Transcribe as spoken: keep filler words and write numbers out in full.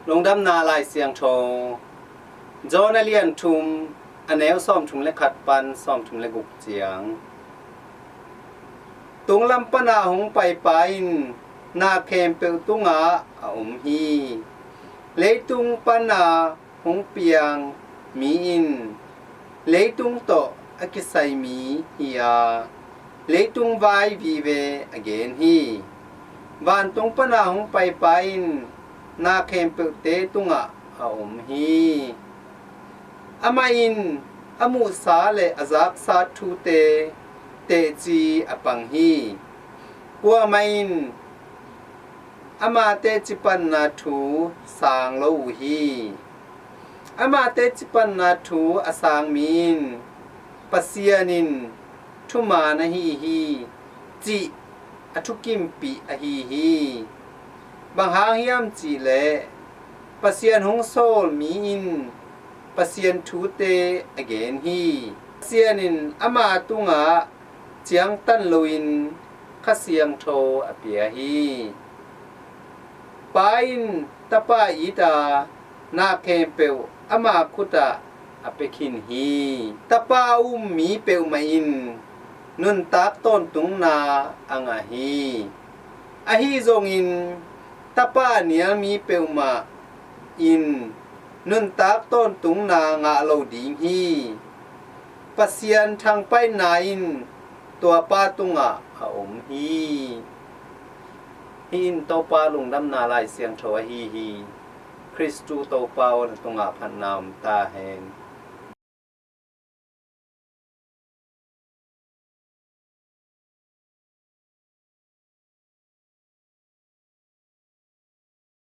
Lungdamna Lai Siangtho, John a lian thum, a neu sawmthum le khat pan sawmthum le guk ciang. Tunglam pana hong paipa in na khempeuh tungah a om hi. Leitung pana hong piang mi in leitung tawh a kisai mi hi a, leitung vai vive a gen hi. Vantung pana hong paipa in na khempeuhte tungah a om hi. Amah in a muhsa le a zaksa thute teci a pang hi. Kuamah in ama teci panna thu sang lo uh hi. Ama teci panna thu a sang mi in Pasian in thuman ahi hi, cih a thukimpih ahi hi. Bang hang hiam cihleh Pasian hong sawl mi in Pasian thute a gen hi. Pasian in ama tungah ciangtan loin Kha Siangtho a pia hi. Pa in Tapa it a, na khempeuh ama khutah a pia khin hi. Tapa a um mi peuhmah in nuntak tawntungna a ngah hi. Ahi zongin Tapa a nial mi peuhmah in nuntak tawntungna ngah lo ding hi. Pasian thangpaihna in tuapa tungah a om hi. Hih in Topa Lungdamna Lai Siangtho ahi hi. Khristu Topa aw, na tungah phatna om ta hen.